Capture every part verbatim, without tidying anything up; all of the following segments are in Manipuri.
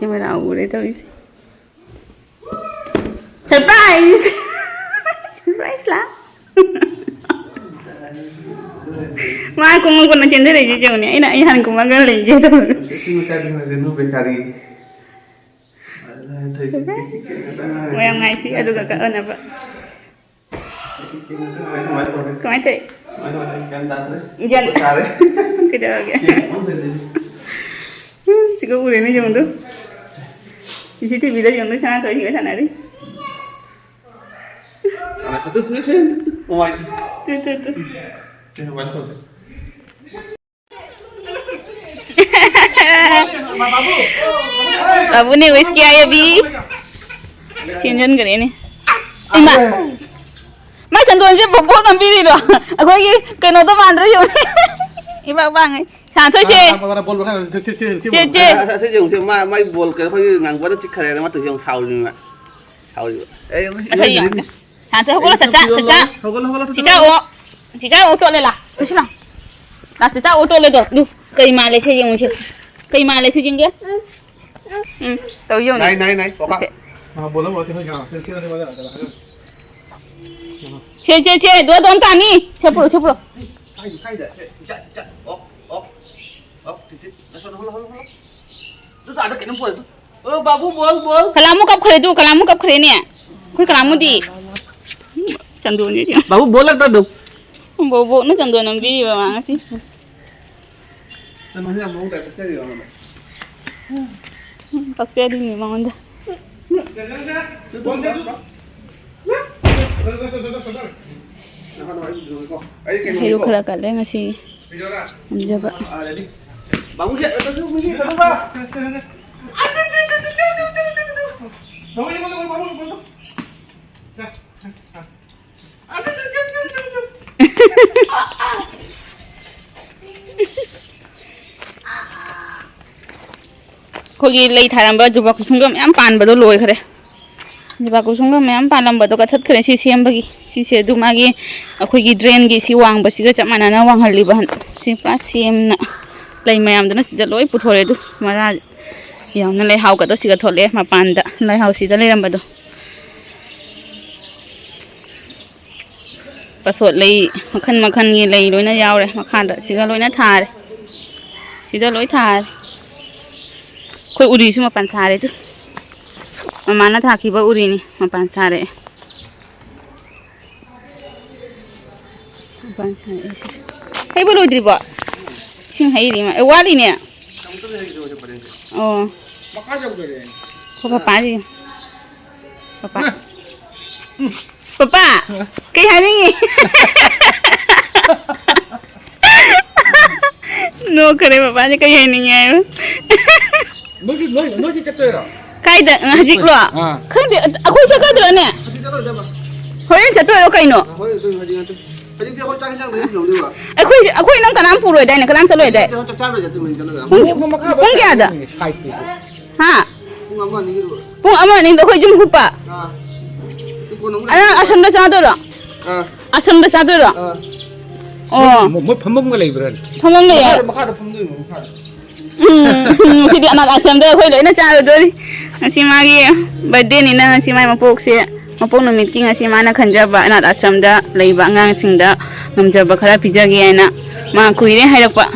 ꯀꯦꯃꯦꯔꯥ ꯎꯔꯦ ꯇꯧꯔꯤꯁꯦ꯫ ꯁꯔꯄ꯭ꯔꯥꯏꯁ! ꯁꯔꯄ꯭ꯔꯥꯏꯁ ꯂꯥ? ꯃꯥ ꯀꯨꯝꯃ ꯀꯨꯝꯃ ꯆꯦꯟꯊꯔꯛꯏꯁꯦ ꯌꯦꯡꯉꯨꯅꯦ, ꯑꯩꯅ ꯑꯩ ꯍꯥꯟꯅ ꯀꯨꯝꯃꯒ ꯂꯩꯁꯦ ꯇꯧꯕ꯫ ꯁꯤ ꯃꯇꯥꯏꯗ ꯉꯥꯏꯔꯦ, ꯅꯨ ꯕꯦꯀꯥꯔꯤ꯫ ꯃꯌꯥꯝ ꯉꯥꯏꯁꯤ ꯑꯗꯨꯒ ꯀꯛꯑꯅꯕ꯫ ꯀꯃꯥꯏꯅ ꯇꯧꯋꯤ? ꯒ꯭ꯌꯥꯟ ꯇꯥꯔꯦ꯫ ꯀꯩꯗꯧꯔꯒꯦ? ꯎꯝ, ꯁꯤꯒ ꯎꯔꯦꯅꯦ ꯌꯦꯡꯉꯨꯗꯨ꯫ ꯁꯤ ꯁꯤ ꯇꯤ ꯚꯤꯗ ꯌꯦꯡꯉꯨ, ꯁꯅꯥꯊꯣꯏ ꯁꯤꯒ ꯁꯥꯟꯅꯔꯤ꯫ ꯇꯨ, ꯇꯨ, ꯇꯨ꯫ ꯕꯥꯕꯨꯅꯦ ꯋꯤꯁꯀꯤ ꯍꯥꯏ ꯑꯕꯤ꯫ ꯆꯦꯟꯖꯟꯈ꯭ꯔꯦꯅꯦ꯫ ꯏꯃꯥ! ꯃꯥꯏ ꯆꯟꯗꯣꯟꯁꯦ ꯕꯣ-, ꯕꯣꯠ ꯑꯃ ꯄꯤꯔꯤꯔꯣ? ꯑꯩꯈꯣꯏꯒꯤ ꯀꯩꯅꯣꯗꯣ ꯃꯥꯟꯗ꯭ꯔꯥ ꯌꯦꯡꯉꯨꯅꯦ꯫ ꯏꯕꯥꯛ ꯕꯥꯡꯉꯩ꯫ ꯁꯥꯟꯊꯣꯏꯁꯦ꯫ ꯆꯦ, ꯆꯦ꯫ ꯑꯁ, ꯑꯁꯤ ꯌꯦꯡꯉꯨꯁꯦ, ꯃꯥ, ꯃꯥꯏ ꯕꯣꯜ ꯀꯩꯅꯣ ꯑꯩꯈꯣꯏꯒꯤ ꯉꯥꯡꯕꯗ ꯆꯤꯛꯈ꯭ꯔꯦꯅ ꯃꯥ ꯇꯧꯁꯤ ꯌꯦꯡꯉꯨ, ꯁꯥꯎꯔꯤꯅꯤ ꯃꯥ꯫ ꯁꯥꯎꯔꯤꯕ꯫ ꯑꯦ, ꯌꯦꯡꯉꯨꯁꯦ, ꯑꯁ ꯌꯦꯡꯉꯨꯁꯦ꯫ ꯌꯦꯡꯉꯨꯁꯦ꯫ ꯁꯥꯟꯊꯣꯏ ꯍꯧꯒꯠꯂꯣ, ꯆꯠꯆꯥ, ꯆꯠꯆꯥ꯫ ꯍꯧꯒꯠꯂꯣ, ꯍꯧꯒꯠꯂꯣ, ꯆꯤꯆꯥ ꯍꯧꯒꯠꯂꯣ꯫ ꯑꯣ꯫ ꯆꯤꯆꯥ ꯑꯣ ꯇꯣꯠꯂꯦ ꯂꯥ꯫ ꯆꯠꯁꯤ ꯂꯥ꯫ ꯂꯥ, ꯆꯤꯆꯥ ꯑꯣ ꯇꯣꯠꯂꯦꯗꯣ꯫ ꯗꯨ, ꯀꯩ ꯃꯥꯜꯂꯦ ꯁꯦ ꯌꯦꯡꯉꯨꯁꯦ꯫ ꯀꯩ ꯃꯥꯜꯂꯦ ꯁꯦ ꯌꯦꯡꯒꯦ꯫ ꯎꯝ, ꯇꯧ ꯌꯦꯡꯉꯨꯅꯦ꯫ ꯅꯥꯏ, ꯅꯥꯏ, ꯅꯥꯏ, ꯀꯣꯀꯥ꯫ ꯁꯦ꯫ ꯃꯥ ꯕꯣꯜ ꯑꯃ ꯋꯥꯠꯂꯤ, ꯃꯥ ꯌꯥꯝ ꯆꯦꯟ-, ꯆꯦꯟ-, ꯆꯦꯟ-, ꯆꯦꯟ-, ꯁꯦ, ꯁꯦ, ꯁꯦ, ꯗꯣ, ꯗꯣꯝ ꯇꯥꯅꯤ꯫ ꯁꯦ ꯄꯨꯔꯣ, ꯁꯦ ꯄꯨꯔꯣ꯫ ꯀꯥꯏꯗ, ꯀꯥꯏꯗ? ꯁꯦ, ꯆꯤꯆꯥ, ꯆꯤꯆꯥ꯫ ꯑꯣ, ꯑꯣ, ꯑꯣ, ꯇꯤꯠ, ꯇꯤꯠ꯫ ꯅꯁꯣꯟ ꯍꯣꯜꯂꯣ, ꯍꯣꯜꯂꯣ, ꯍꯣꯜꯂꯣ꯫ ꯑꯗꯨ ꯇꯥꯗ ꯀꯩꯅꯣꯝ ꯄꯣꯔꯦ ꯑꯗꯨ꯫ ꯑꯣ, ꯕꯥꯕꯨ, ꯕꯣꯜ, ꯕꯣꯜ꯫ ꯀꯂꯥꯃꯨ ꯀꯞꯈ꯭ꯔꯦ ꯑꯗꯨ, ꯀꯂꯥꯃꯨ ꯀꯞꯈ꯭ꯔꯦꯅꯦ꯫ ꯑꯩꯈꯣꯏ ꯀꯂꯥꯃꯨꯗꯤ꯫ ꯆꯟꯗꯣꯟꯁꯦ ꯌꯦꯡꯉꯣ꯫ ꯕꯥꯕꯨ, ꯕꯣꯜ ꯂꯥꯛꯇ ꯑꯗꯨ꯫ ꯕꯣꯕꯣꯛꯅ ꯆꯟꯗꯣꯟ ꯅꯝꯕꯤꯔꯤꯕ ꯃꯥ ꯉꯁꯤ꯫ ꯅꯪ ꯃꯁꯤ ꯌꯥꯝ ꯃꯑꯣꯡ ꯇꯥꯏ, ꯄꯛꯆꯔꯤꯔꯣ ꯅꯪ? ꯎꯝ, ꯄꯛꯆꯔꯤꯅꯤ ꯃꯉꯣꯟꯗ꯫ ꯅꯪ ꯍꯥꯟꯅ ꯑꯩ ꯄꯨꯊꯣꯛꯀꯦꯀꯣ꯫ ꯑꯩ ꯀꯩꯅꯣꯅꯤꯀꯣ꯫ ꯍꯩꯔꯨꯛ ꯈꯔ ꯀꯠꯂꯦ ꯉꯁꯤ꯫ ꯉꯝꯖꯕ꯫ ꯑꯥ, ready? ꯕꯥꯕꯨꯁꯦ, ꯑꯗꯨꯁꯨ ꯃꯤꯒꯤ ꯀꯩꯅꯣ ꯕꯥ-, ꯑꯩꯈꯣꯏꯒꯤ ꯂꯩ ꯊꯥꯔꯝꯕ ꯖꯨꯕꯥ ꯀꯨꯁꯨꯝꯒ ꯃꯌꯥꯝ ꯄꯥꯟꯕꯗꯣ ꯂꯣꯏꯈ꯭ꯔꯦ꯫ ꯖꯨꯕꯥ ꯀꯨꯁꯨꯝꯒ ꯃꯌꯥꯝ ꯄꯥꯜꯂꯝꯕꯗꯣ ꯀꯛꯊꯠꯈ꯭ꯔꯦ ꯁꯤ ꯁꯦꯝꯕꯒꯤ꯫ ꯁꯤꯁꯦ ꯑꯗꯨ ꯃꯥꯒꯤ ꯑꯩꯈꯣꯏꯒꯤ drainꯒꯤ ꯁꯤ ꯋꯥꯡꯕꯁꯤꯒ ꯆꯞ ꯃꯥꯟꯅꯅ ꯋꯥꯡꯍꯜꯂꯤꯕ ꯍꯟ-, ꯁꯤ ꯄꯨꯔꯥ ꯁꯦꯝꯅ ꯂꯩ ꯃꯌꯥꯝꯗꯨꯅ ꯁꯤꯗ ꯂꯣꯏ ꯄꯨꯊꯣꯔꯛꯑꯦ ꯑꯗꯨ ꯃꯔꯥ-, ꯌꯥꯝꯅ ꯂꯩꯍꯥꯎꯒꯗꯣ ꯁꯤꯒ ꯊꯣꯛꯂꯛꯑꯦ ꯃꯄꯥꯟꯗ, ꯂꯩꯍꯥꯎ ꯁꯤꯗ ꯂꯩꯔꯝꯕꯗꯣ꯫ ꯄꯥꯁꯣꯠ ꯂꯩ ꯃꯈꯜ ꯃꯈꯜꯒꯤ ꯂꯩ ꯂꯣꯏꯅ ꯌꯥꯎꯔꯦ ꯃꯈꯥꯗ, ꯁꯤꯒ ꯂꯣꯏꯅ ꯊꯥꯔꯦ, ꯁꯤꯗ ꯂꯣꯏ ꯊꯥꯔꯦ꯫ ꯑꯩꯈꯣꯏ ꯎꯔꯤꯁꯨ ꯃꯄꯥꯟ ꯁꯥꯔꯦ ꯇꯨ, ꯃꯃꯥꯅ ꯊꯥꯈꯤꯕ ꯎꯔꯤꯅꯤ, ꯃꯄꯥꯟ ꯁꯥꯔꯛꯑꯦ꯫ ꯃꯄꯥꯟ ꯁꯥꯔꯛꯑꯦ ꯁꯤꯁꯦ꯫ ꯍꯩꯕ ꯂꯣꯏꯗ꯭ꯔꯤꯕꯣ? ꯏꯁꯤꯡ ꯍꯩꯔꯤ ꯃꯥ꯫ ꯑꯦ, ꯋꯥꯠꯂꯤꯅꯦ꯫ ꯑꯣ꯫ ꯃꯈꯥ ꯌꯧꯗꯣꯔꯦ꯫ ꯍꯣ, ꯄꯄꯥꯁꯤ꯫ ꯄꯄꯥ꯫ ꯄꯄꯥ, ꯀꯩ ꯍꯥꯏꯅꯤꯡꯉꯤ? ꯅꯣꯛꯈꯔꯦ ꯄꯄꯥꯁꯦ, ꯀꯩ ꯍꯥꯏꯅꯤꯡꯉꯤ ꯍꯥꯏꯕ? ꯅꯣꯏꯁꯨ, ꯅꯣꯏ, ꯅꯣꯏꯁꯨ ꯆꯠꯇꯣꯏꯔꯣ? ꯀꯥꯏꯗ? ꯍꯧꯖꯤꯛꯂꯣ? ꯑꯥ꯫ ꯈꯪꯗꯦ, ꯑꯩꯈꯣꯏ ꯆꯠꯀꯗ꯭ꯔꯣꯅꯦ? ꯍꯧꯖꯤꯛ ꯆꯠꯂꯣꯏꯗꯕ꯫ ꯍꯣꯔꯦꯟ ꯆꯠꯇꯣꯏꯔꯣ ꯀꯩꯅꯣ? ꯑꯥ, ꯍꯣꯔꯦꯟ ꯆꯠꯇꯣꯏꯅꯤ, ꯍꯧꯖꯤꯛ ꯅꯠꯇꯦ꯫ ꯍꯧꯖꯤꯛꯇꯤ ꯑꯩꯈꯣꯏ ꯆꯥꯛ ꯏꯟꯁꯥꯡꯗ ꯑꯗꯨꯝ ꯌꯧꯗꯣꯏꯕ꯫ ꯑꯩꯈꯣꯏ, ꯑꯩꯈꯣꯏ ꯅꯪ ꯀꯅꯥꯝ ꯄꯨꯔꯣꯏꯗꯥꯏꯅꯦ? ꯀꯅꯥꯝ ꯆꯠꯂꯣꯏꯗꯥꯏ? ꯍꯧꯖꯤꯛꯇꯤ ꯑꯩꯈꯣꯏ ꯆꯥꯛ ꯆꯥꯔꯣꯏ ꯆꯠꯇꯣꯏꯅꯤ, ꯆꯠꯂꯒ꯫ ꯄꯨꯡ, ꯄꯨꯡ ꯃꯈꯥ ꯄꯨꯡ ꯀꯌꯥꯗ? ꯁꯥꯏꯠ ꯄꯨꯁꯦ꯫ ꯍꯥ? ꯄꯨꯡ ꯑꯃ ꯑꯅꯤꯒꯤꯗꯨ꯫ ꯄꯨꯡ ꯑꯃ ꯑꯅꯤꯗ ꯑꯩꯈꯣꯏ ꯌꯨꯝ ꯍꯨꯞꯄ? ꯑꯥ꯫ ꯄꯨꯡ ꯀꯣꯟꯅ ꯑꯃꯨꯛ ꯑ, ꯅꯪ ꯂꯥꯛꯑꯣ꯫ ꯑꯁꯣꯝꯗ ꯆꯥꯗꯣꯏꯔꯣ? ꯑꯥ꯫ ꯑꯁꯣꯝꯗ ꯆꯥꯗꯣꯏꯔꯣ? ꯑꯥ꯫ ꯑꯣ꯫ ꯃꯣꯏ, ꯃꯣꯏ ꯐꯝꯐꯝꯒ ꯂꯩꯕ꯭ꯔꯥꯅꯦ? ꯐꯝꯐꯝ ꯂꯩꯌꯦ꯫ ꯃꯈꯥꯗ, ꯃꯈꯥꯗ ꯐꯝꯗꯣꯏꯅꯤ, ꯃꯈꯥꯗ꯫ ꯎꯝ, ꯎꯝ, ꯉꯁꯤꯗꯤ ꯑꯅꯥꯊ ꯑꯥꯁ꯭ꯔꯝꯗ ꯑꯩꯈꯣꯏ ꯂꯣꯏꯅ ꯆꯥꯔꯨꯗꯣꯏꯅꯤ꯫ ꯉꯁꯤ ꯃꯥꯒꯤ ꯕꯥꯔꯗꯦꯅꯤꯅ, ꯉꯁꯤ ꯃꯥꯒꯤ ꯃꯄꯣꯛꯁꯦ, ꯃꯄꯣꯛ ꯅꯨꯃꯤꯠꯀꯤ ꯉꯁꯤ ꯃꯥꯅ ꯈꯟꯖꯕ ꯑꯅꯥꯊ ꯑꯥꯁ꯭ꯔꯝꯗ ꯂꯩꯕ ꯑꯉꯥꯡꯁꯤꯡꯗ ꯉꯝꯖꯕ ꯈꯔ ꯄꯤꯖꯒꯦ ꯍꯥꯏꯅ ꯃꯥ ꯀꯨꯏꯔꯦ ꯍꯥꯏꯔꯛꯄ꯫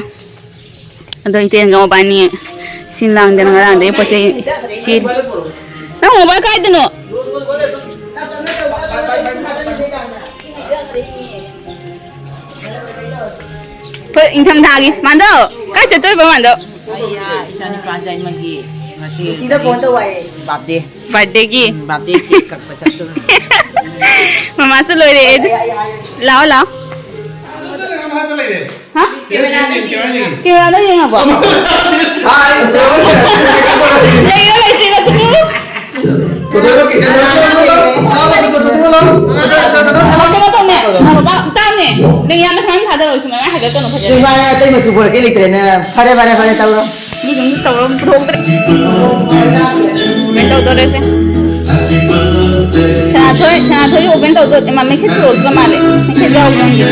ꯑꯗꯣ ꯏꯇꯦꯟꯒ ꯃꯕꯥꯅꯤ ꯁꯤꯟ ꯂꯥꯡꯗꯅ ꯉꯔꯥꯡꯗꯒꯤ ꯄꯣꯠ ꯆꯩ ꯆꯦꯜꯂꯤ꯫ ꯅꯪ ꯃꯣꯕꯥꯏꯜ ꯀꯥꯏꯗꯅꯣ? ꯍꯣꯏ, ꯏꯪꯊꯝꯊꯥꯒꯤ꯫ ꯃꯥꯟꯗꯣ, ꯀꯥꯏ ꯆꯠꯇꯣꯏꯕ, ꯃꯥꯟꯗꯣ? ꯑꯩ, ꯑꯥ, ꯏꯆꯥꯅꯨꯄꯥ ꯌꯥꯏꯃꯒꯤ ꯉꯁꯤ ꯁꯤꯗ ꯐꯣꯟ ꯇꯧ ꯍꯥꯏꯌꯦ꯫ ꯕꯥꯔꯗꯦ꯫ ꯕꯥꯔꯗꯦꯒꯤ? ꯎꯝ, ꯕꯥꯔꯗꯦ ꯀꯦꯛ ꯀꯛꯄ ꯆꯠꯇꯣꯏꯅꯤ꯫ ꯃꯃꯥꯁꯨ ꯂꯣꯏꯔꯦ ꯑꯩꯗꯤ꯫ ꯑꯩ, ꯑꯩ, ꯑꯩ, ꯑꯩ꯫ ꯂꯥꯛꯑꯣ, ꯂꯥꯛꯑꯣ꯫ ꯍꯥ? ꯀꯦꯃꯦꯔꯥꯗ ꯌꯦꯡꯉꯕꯣ? ꯂꯩꯔꯣ, ꯂꯩꯇ꯭ꯔꯤꯔꯣ ꯑꯗꯨꯕꯨ? ꯀꯩꯅꯣ ꯇꯧꯅꯦ, ꯅꯪ ꯕꯕꯥ ꯇꯥꯎꯅꯦ, ꯅꯪ ꯌꯥꯝꯅ ꯁꯨꯃꯥꯏꯅ ꯊꯥꯗꯔꯛꯑꯣ, ꯁꯨꯃꯥꯏꯅ ꯍꯥꯏꯒꯠꯀꯅꯨ ꯐꯖꯅ꯫ ꯏꯃꯥ, ꯑꯇꯩ ꯃꯆꯨ ꯄꯨꯔꯛꯀꯦ ꯂꯩꯇ꯭ꯔꯦꯅꯦ꯫ ꯐꯔꯦ, ꯐꯔꯦ, ꯐꯔꯦ, ꯇꯧꯔꯣ꯫ ꯑꯗꯨꯗꯨꯝ ꯇꯧꯔ ꯄꯨꯊꯣꯛꯇ꯭ꯔꯦ꯫ ꯀꯩꯅꯣ ꯇꯧꯗꯣꯔꯦꯁꯦ꯫ ꯁꯅꯥꯊꯣꯏ, ꯁꯅꯥꯊꯣꯏ open ꯇꯧꯗꯣ-, ꯃ-, ꯃꯩꯈꯦꯠ ꯄꯨꯔꯛꯇ꯭ꯔ ꯃꯥꯜꯂꯦ꯫ ꯃꯩꯈꯦꯠ ꯌꯥꯎꯗ꯭ꯔꯣ ꯈꯪꯗꯦ꯫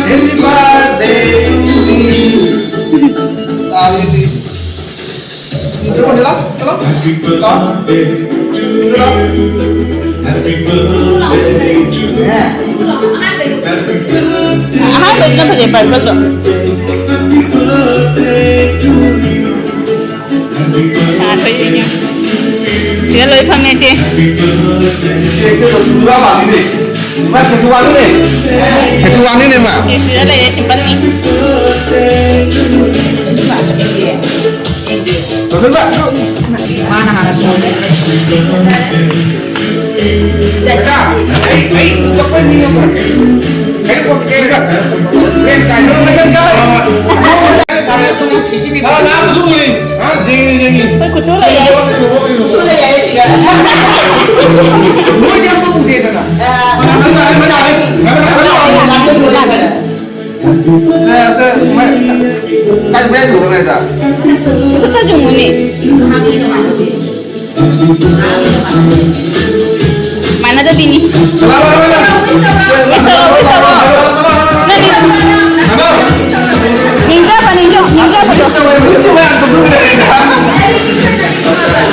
Happy birthday to me. ꯇꯥꯕꯤꯗꯤ꯫ Hello, hello. Hello. Happy birthday to you. Happy birthday to you. Happy birthday. Happy birthday to you. Happy birthday to you. Happy birthday. ꯁꯤꯗ ꯂꯣꯏ ꯐꯝꯃꯦ, ꯏꯆꯦ꯫ Happy birthday. ꯃꯥ ꯀꯩꯁꯨ ꯋꯥꯅꯨꯅꯦ꯫ ꯀꯩꯁꯨ ꯋꯥꯅꯨꯅꯦ, ꯃꯥ꯫ ꯁꯤꯗ ꯂꯩꯔꯦ, ꯁꯤꯝꯄꯜꯅꯤ꯫ ꯃꯥꯅ ꯍꯥꯟꯅ ꯊꯣꯡꯉꯦ꯫ ꯑꯩꯈꯣꯏ ꯀꯨꯇꯨ ꯂꯩ ꯍꯥꯏ꯫ ꯀꯨꯇꯨ ꯂꯩ ꯍꯥꯏ ꯁꯤꯗ꯫ ꯃꯣꯏꯗꯤ ꯑꯝꯇ ꯎꯗꯦꯗꯅ꯫ ꯁꯦ, ꯁꯦ, ꯃꯩ, ꯀꯥꯏ ꯃꯩ ꯊꯣꯛꯅ ꯂꯩꯗ? ꯈꯨꯠꯇ ꯆꯨꯝꯃꯨꯅꯦ꯫ ꯃꯥꯟꯅꯗꯕꯤꯅꯤ꯫ ꯂꯥꯛꯑꯣ, ꯂꯥꯛꯑꯣ, ꯂꯥꯛꯑꯣ꯫ ꯂꯥꯛꯑꯣ, ꯂꯥꯛꯑꯣ, ꯂꯥꯛꯑꯣ꯫ ꯅꯪ ꯅꯤꯡꯖꯕ, ꯅꯤꯡꯖ-, ꯅꯤꯡꯖꯕꯗꯣ꯫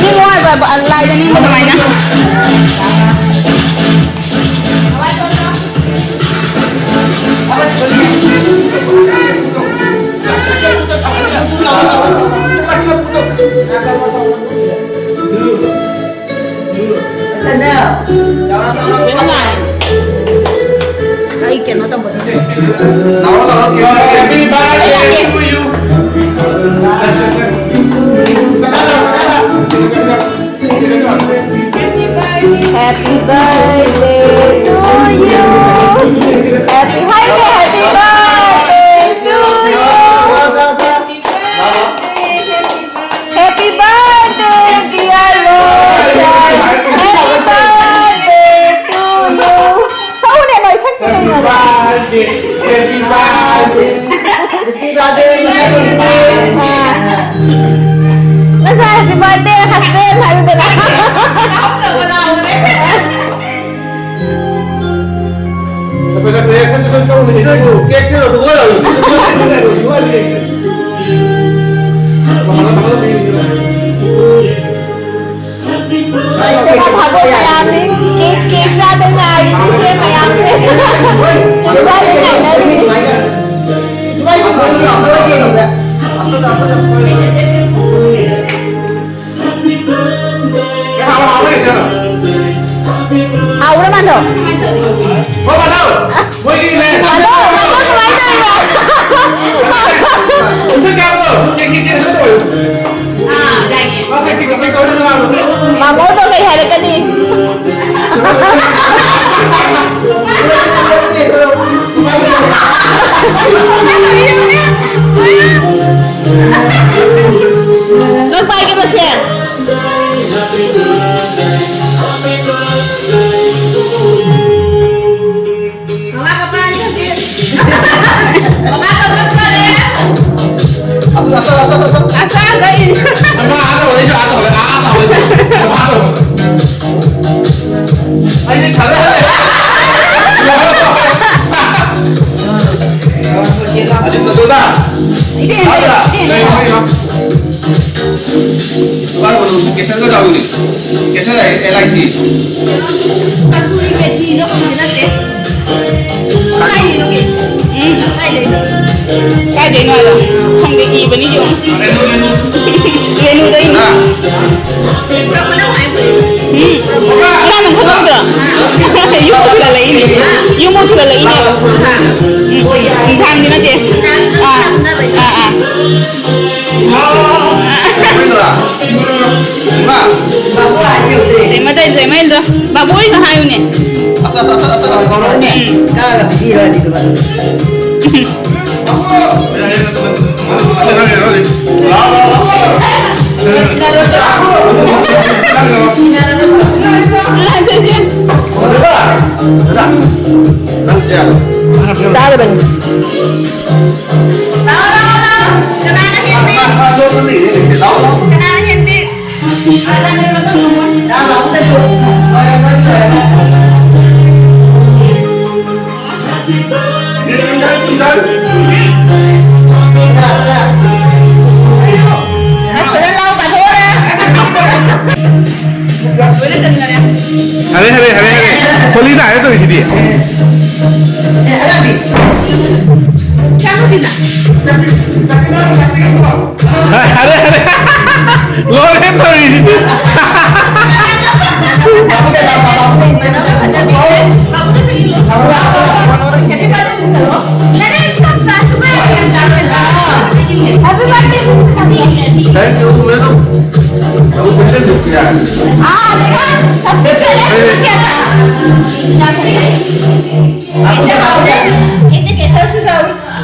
ꯅꯤꯡꯉꯣ ꯍꯥꯏꯕ, ꯂꯥꯏꯗ ꯅꯤꯡꯕ ꯑꯗꯨꯃꯥꯏꯅ꯫ ꯑꯩ ꯀꯩꯅꯣ ꯇꯧꯕꯗꯣ꯫ Happy birthday to you. Happy birthday to you. Happy, happy, happy birthday to you. Happy birthday, dear Roshan. Happy birthday to you. ꯁꯛꯎꯅꯦ, ꯅꯣꯏ ꯁꯛꯇꯦ ꯀꯩꯅꯣ꯫ Happy birthday. ꯑꯥ꯫ ꯅꯪꯁꯨ happy birthday, husband ꯍꯥꯏꯌꯨꯗꯅ꯫ ꯑꯩꯈꯣꯏꯅ ꯄ꯭ꯔꯦꯁ ꯁꯦꯁꯟ ꯇꯧꯕꯅꯤ, ꯁꯤꯕꯨ ꯀꯦꯛ ꯊꯤꯜꯂꯣ, ꯑꯗꯨꯒ ꯂꯥꯛꯑꯣ꯫ ꯚꯥꯕꯣꯛ ꯃꯌꯥꯝꯅꯤ꯫ ꯀꯦꯛ, ꯀꯦꯛ ꯆꯥꯗ ꯉꯥꯏꯔꯤꯁꯦ ꯃꯌꯥꯝꯁꯦ꯫ ꯀꯦꯛ ꯆꯥꯗ ꯉꯥꯏꯅꯔꯤ꯫ ꯍꯥꯎꯕ꯭ꯔꯥ ꯃꯥꯟꯗꯣ? ꯃꯥꯟꯗꯣ, ꯃꯥꯟꯗꯣ ꯀꯃꯥꯏꯅ ꯇꯧꯔꯤꯕ? ꯃꯥꯃꯣꯗꯣ ꯀꯩ ꯍꯥꯏꯔꯛꯀꯅꯤ? ꯀꯛꯄ ꯍꯥꯏꯒꯦ ꯃꯁꯦ꯫ ꯃꯃꯥ ꯀꯞꯄꯥꯅꯤ ꯍꯧꯖꯤꯛ꯫ ꯃꯃꯥ ꯀꯞꯄꯥꯅꯤ꯫ ꯑꯗꯨ ꯑꯇꯣꯞ, ꯑꯇꯣꯞ, ꯑꯇꯣꯞ꯫ ꯑꯁ, ꯑꯥ ꯂꯩ꯫ ꯑꯃ ꯑꯥ ꯇꯧꯔꯦ, ꯑꯩꯁꯨ ꯑꯥ ꯇꯧꯔꯦ, ꯑꯥ ꯇꯧꯔꯦ꯫ ꯑꯥ ꯇꯧꯔꯦ꯫ ꯑꯩꯗꯤ ꯁꯥꯟꯅꯔꯦ꯫ ꯑꯗꯨ ꯃꯗꯨꯅ ꯏꯗꯦꯟ, ꯁꯥꯟꯅꯔ꯫ ꯏꯗꯦꯟ꯫ ꯂꯩꯍꯧꯔꯤꯕ꯫ ꯗꯨꯀꯥꯟ ꯃꯅꯨꯡꯁꯨ ꯀꯦꯁꯟꯒ ꯌꯥꯎꯏꯅꯦ꯫ ꯀꯦꯁꯟ ꯍꯥꯏ, L I C꯫ ꯀꯁꯨꯔꯤ ꯃꯦꯊꯤꯗꯣ ꯈꯪꯕ ꯅꯠꯇꯦ꯫ ꯀꯥꯏꯗꯩꯅꯣ ꯀꯦꯁꯟ? ꯎꯝ꯫ ꯀꯥꯏꯗꯩꯅꯣ? ꯀꯥꯏꯗꯩꯅꯣ ꯍꯥꯏꯕ? ꯈꯪꯗꯦ, ꯏꯕꯅꯤ ꯌꯦꯡꯉꯨ꯫ ꯔꯦꯅꯨꯗꯩꯅꯤ꯫ ꯍꯥ? ꯄꯨꯔꯛꯄ ꯅꯪ ꯍꯥꯏꯕ꯫ ꯎꯝ꯫ ꯏꯃꯥ ꯅꯪ ꯈꯪꯍꯧꯗ꯭ꯔꯣ? ꯌꯨꯝ ꯊꯤꯜꯍꯜꯂꯛꯏꯅꯦ꯫ ꯌꯨꯝ ꯊꯤꯜꯍꯜꯂꯛꯏꯅꯦꯕ꯫ ꯎꯝ꯫ ꯅꯨꯡꯗꯥꯡꯗꯤ ꯅꯠꯇꯦ꯫ ꯑꯥ꯫ ꯑꯥ, ꯑꯥ꯫ ꯏꯃꯥ! ꯏꯃꯥ! ꯏꯃꯥ! ꯏꯃꯥ! ꯏꯃꯥ! ꯏꯃꯥ! ꯕꯥꯕꯨ ꯍꯥꯏꯕꯤꯌꯨ꯫ ꯏꯇꯩꯃꯗ, ꯏꯇꯩꯃꯗ꯫ ꯕꯥꯕꯨ ꯍꯣꯏꯒ ꯍꯥꯏꯌꯨꯅꯦ꯫ ꯑꯁ, ꯑꯁ, ꯑꯁ, ꯑꯁ, ꯑꯁ, ꯀꯧꯔꯛꯎꯅꯦ꯫ ꯎꯝ꯫ ꯀꯥꯒ ꯄꯤꯕꯤꯔꯣ ꯑꯗꯨꯗꯨꯒ꯫ ꯂꯥꯎ, ꯂꯥꯎ, ꯂꯥꯎ꯫ ꯆꯥꯗꯕꯅꯤ꯫ ꯂꯥꯎ, ꯂꯥꯎ, ꯂꯥꯎ꯫ ꯀꯅꯥꯅ ꯍꯦꯟꯒꯦ? ꯀꯅꯥꯅ ꯍꯦꯟꯒꯦ? ꯑꯁ, ꯐꯖꯅ ꯂꯥꯎ ꯇꯥꯊꯣꯛꯑꯣꯔꯦ꯫ ꯂꯣꯏꯅ ꯆꯟꯈꯔꯦ꯫ ꯍꯔꯦ, ꯍꯔꯦ, ꯍꯔꯦ, ꯍꯔꯦ꯫ ꯊꯣꯂꯤꯗ ꯍꯥꯏꯔꯦ ꯇꯧꯔꯤꯁꯤꯗꯤ꯫ ꯑꯦ, ꯑꯌꯥꯝꯕꯤ꯫ ꯀꯌꯥꯅꯣꯗꯤꯅ? ꯍꯔꯦ, ꯍꯔꯦ꯫ ꯂꯣꯏꯔꯦ ꯇꯧꯔꯤꯁꯤꯗꯤ꯫ Happy birthday, Mister Happy birthday, Mister Happy birthday. Thank you, madam. हाँ, देखा? सबसे पहले क्या था? आपको क्या नाम है? ऐसे केसर से जाओ।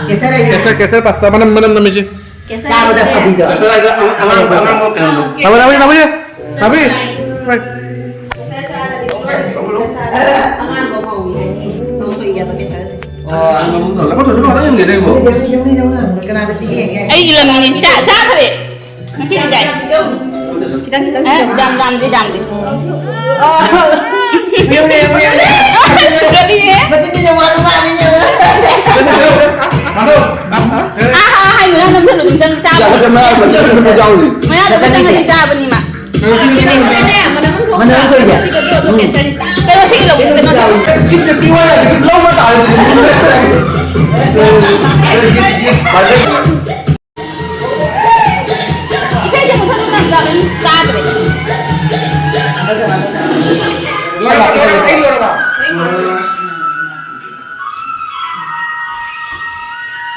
केसर है। केसर, केसर पास्ता, मैडम, मैडम, मैडम, जी। केसर चार बजे है। कभी दो। केसर है, हम, हम, हम, हम, हम, हम। अभी, अभी, अभी, अभी। ꯑꯩꯒꯤ ꯂꯝꯒꯤ ꯆꯥ ꯆꯥꯈ꯭ꯔꯦ꯫ ꯉꯁꯤꯗꯤ ꯆꯥꯏ꯫ ꯈꯤꯇꯪ, ꯈꯤꯇꯪ ꯑꯦ, ꯌꯥꯝ ꯌꯥꯝꯗꯤ ꯌꯥꯝꯗꯦ꯫ ꯁꯨꯒꯠꯂꯤꯌꯦ꯫ ꯃꯆꯤꯟꯁꯤꯗ ꯋꯥ ꯅꯨꯡꯉꯥꯏꯔꯤ ꯌꯦꯡꯉꯨ꯫ ꯑꯥ, ꯑꯥ, ꯍꯥꯏ ꯃꯌꯥ ꯅꯝꯁꯜꯂꯨ ꯑꯗꯨꯝ ꯆꯪ ꯆꯥꯕꯅꯤ꯫ ꯃꯌꯥꯗ ꯑꯃ ꯆꯪꯉꯗꯤ ꯆꯥꯕꯅꯤ ꯃꯥ꯫ ꯃꯅꯝ ꯊꯣꯛꯏꯅꯦ꯫ ꯀꯩꯅꯣ ꯁꯤ ꯂꯧꯕꯤꯌꯨ ꯀꯩꯅꯣ꯫ ꯏꯁꯩꯁꯦ ꯃꯨꯊꯠꯂꯨ ꯅꯪ ꯇꯥꯗ꯭ꯔꯦ꯫ ꯂꯣꯏꯔꯕ? ꯑꯩ ꯂꯣꯏꯔꯕ?